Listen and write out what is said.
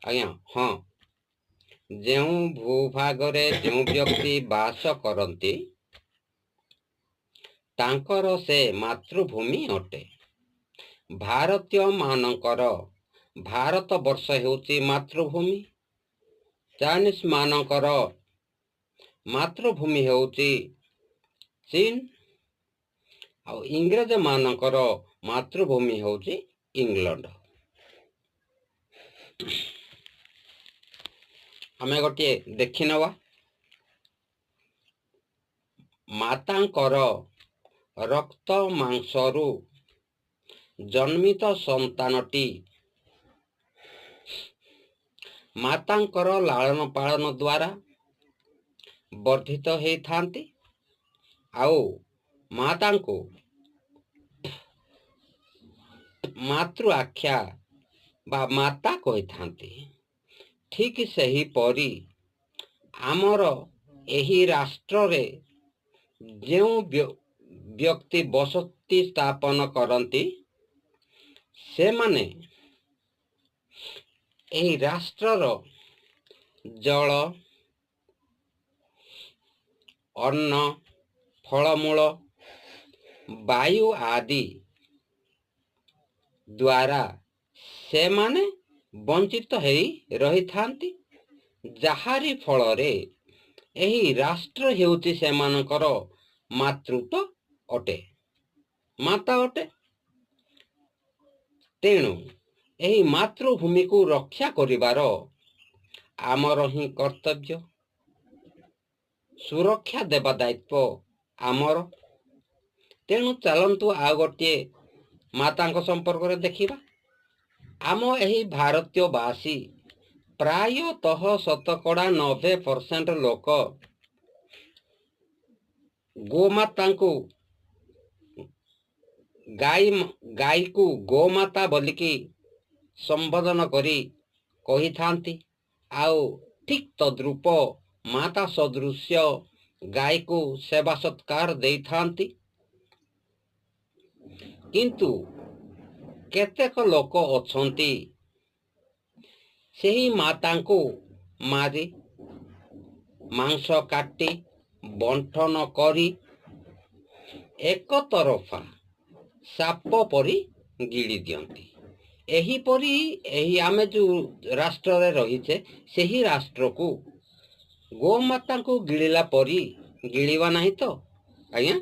ଆଜ୍ଞା ହଁ, ଯେଉଁ ଭୂଭାଗରେ ଯେଉଁ ବ୍ୟକ୍ତି ବାସ କରନ୍ତି, ତାଙ୍କର ସେ ମାତୃଭୂମି ଅଟେ। ଭାରତୀୟମାନଙ୍କର ଭାରତବର୍ଷ ହେଉଛି ମାତୃଭୂମି। ଚାଇନିଜମାନଙ୍କର ମାତୃଭୂମି ହେଉଛି ଚୀନ। ଆଉ ଇଂରେଜମାନଙ୍କର ମାତୃଭୂମି ହେଉଛି ଇଂଲଣ୍ଡ। ଆମେ ଗୋଟିଏ ଦେଖିନେବା। ମାତାଙ୍କର ରକ୍ତ ମାଂସରୁ ଜନ୍ମିତ ସନ୍ତାନଟି ମାତାଙ୍କର ଲାଳନ ପାଳନ ଦ୍ୱାରା ବର୍ଦ୍ଧିତ ହେଇଥାନ୍ତି ଆଉ ମାତାଙ୍କୁ ମାତୃ ଆଖ୍ୟା ବା ମାତା କହିଥାନ୍ତି। ଠିକ୍ ସେହିପରି ଆମର ଏହି ରାଷ୍ଟ୍ରରେ ଯେଉଁ ବ୍ୟକ୍ତି ବସତି ସ୍ଥାପନ କରନ୍ତି, ସେମାନେ ଏହି ରାଷ୍ଟ୍ରର ଜଳ, ଅନ୍ନ, ଫଳମୂଳ, ବାୟୁ ଆଦି ଦ୍ୱାରା ସେମାନେ ବଞ୍ଚିତ ହେଇ ରହିଥାନ୍ତି, ଯାହାରି ଫଳରେ ଏହି ରାଷ୍ଟ୍ର ହେଉଛି ସେମାନଙ୍କର ମାତୃତ୍ୱ ଅଟେ, ମାତା ଅଟେ। ତେଣୁ ଏହି ମାତୃଭୂମିକୁ ରକ୍ଷା କରିବାର ଆମର ହିଁ କର୍ତ୍ତବ୍ୟ। ସୁରକ୍ଷା ଦେବା ଦାୟିତ୍ୱ ଆମର। ତେଣୁ ଚାଲନ୍ତୁ, ଆଉ ଗୋଟିଏ ମାତାଙ୍କ ସମ୍ପର୍କରେ ଦେଖିବା। ଆମ ଏହି ଭାରତୀୟବାସୀ ପ୍ରାୟତଃ 90% ଲୋକ ଗୋମାତାଙ୍କୁ, ଗାଈ, ଗାଈକୁ ଗୋମାତା ବୋଲିକି ସମ୍ବୋଧନ କରି କହିଥାନ୍ତି ଆଉ ଠିକ୍ ତଦ୍ରୂପ ମାତା ସଦୃଶ୍ୟ ଗାଈକୁ ସେବା ସତ୍କାର ଦେଇଥାନ୍ତି। କିନ୍ତୁ କେତେକ ଲୋକ ଅଛନ୍ତି, ସେହି ମାତାଙ୍କୁ ମାରି, ମାଂସ କାଟି, ବଣ୍ଟନ କରି ଏକ ତରଫା ସାପ ପରି ଗିଳି ଦିଅନ୍ତି। ଏହିପରି ଏହି ଆମେ ଯେଉଁ ରାଷ୍ଟ୍ରରେ ରହିଛେ, ସେହି ରାଷ୍ଟ୍ରକୁ ଗୋମାତାଙ୍କୁ ଗିଳିଲା ପରି ଗିଳିବା ନାହିଁ ତ ଆଜ୍ଞା?